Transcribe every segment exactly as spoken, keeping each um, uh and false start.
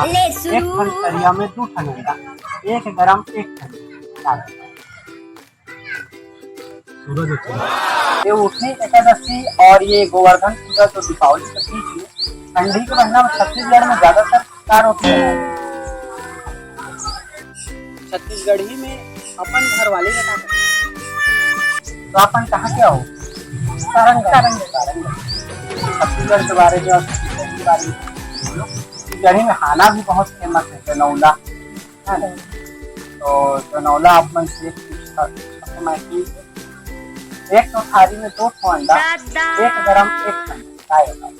एक ठन तरिया में दू ठन अंडा, एक गरम एक ठंडा। सूरज उठे। ये उठनी एकादशी और ये गोवर्धन पूजा जो दीपावली के बीच में ठंडी के महीना में छत्तीसगढ़ में ज्यादातर का रोटी बनाई जाती है? छत्तीसगढ़ी में अपन घरवाली का का कहते हैं? तो अपन कहाँ के हो? सारंग। सारंग। छत्तीसगढ़ के बारे में और छत्तीसगढ़ के बारे में। छत्तीसगढ़ी में खाना भी बहुत फेमस है, जनौला, है ना? तो जनौला आप मन से पूछता, पूछता मैं कि एक तो थारी में दो ठो अंडा, एक गरम, एक ठंडा, काय बताओ?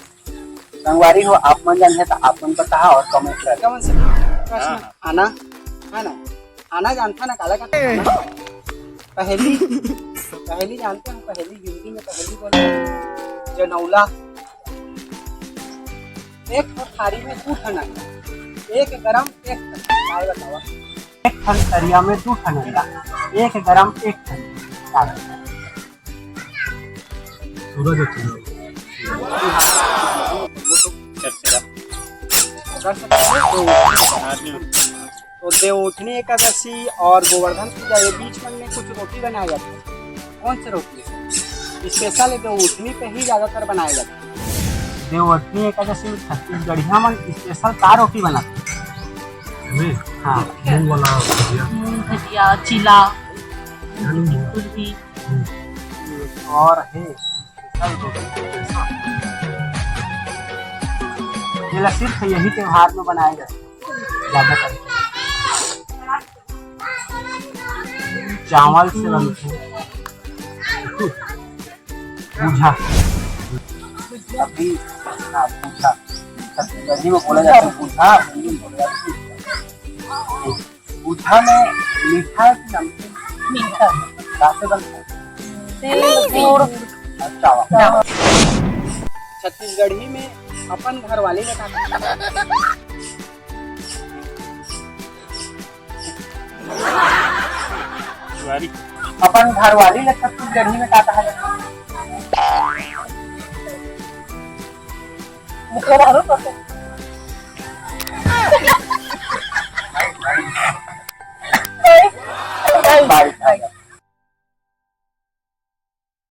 संगवारी हो, आप मन जानहे त आप मन बताहा और कमेंट कर। कौन सा प्रश्न? हाँ। खाना, है ना? खाना जानता ना, काला का खाना? पहेली, पहेली जानते हो? पहेली हिंदी में पहेली बोलते हैं। जनौला। एक ठो थारी में दू ठन अंडा, एक गरम, एक ठंडा, काय बतावा? एक ठन तरिया में दू ठन अंडा, एक गरम, एक ठंडा, काय बतावा? सूरज उठे। कर सकते हैं। तो देवउठनी एकादशी और गोवर्धन पूजा, ये बीच मन में कुछ रोटी बनाया जाता है। कौन सी रोटी है स्पेशल है, देवउठनी पे ही ज्यादातर बनाया जाता है? देवउठनी एकादशी में छत्तीसगढ़िया मन स्पेशल का रोटी बनाते हैं? हाँ। मूंग वाला भजिया। मूंग भजिया, चीला, कुछ भी। और है स्पेशल रोटी। ये ला सिर्फ यही त्योहार में बनाया जाता है ज्यादातर। चावल से बनते हैं। पूजा। अभी, हाँ, पूजा। छत्तीसगढ़ी में बोला जाता है पूजा, हिंदी में बोला जाता है पूजा। पूजा में मीठा है कि नमकीन? मीठा। कहाँ से बनता है? गुड़। अच्छा, वाह। छत्तीसगढ़ी में अपन घरवाली ने कहा। अपन घरवाली ले छत्तीसगढ़ी में का कहा जाता है? बाई।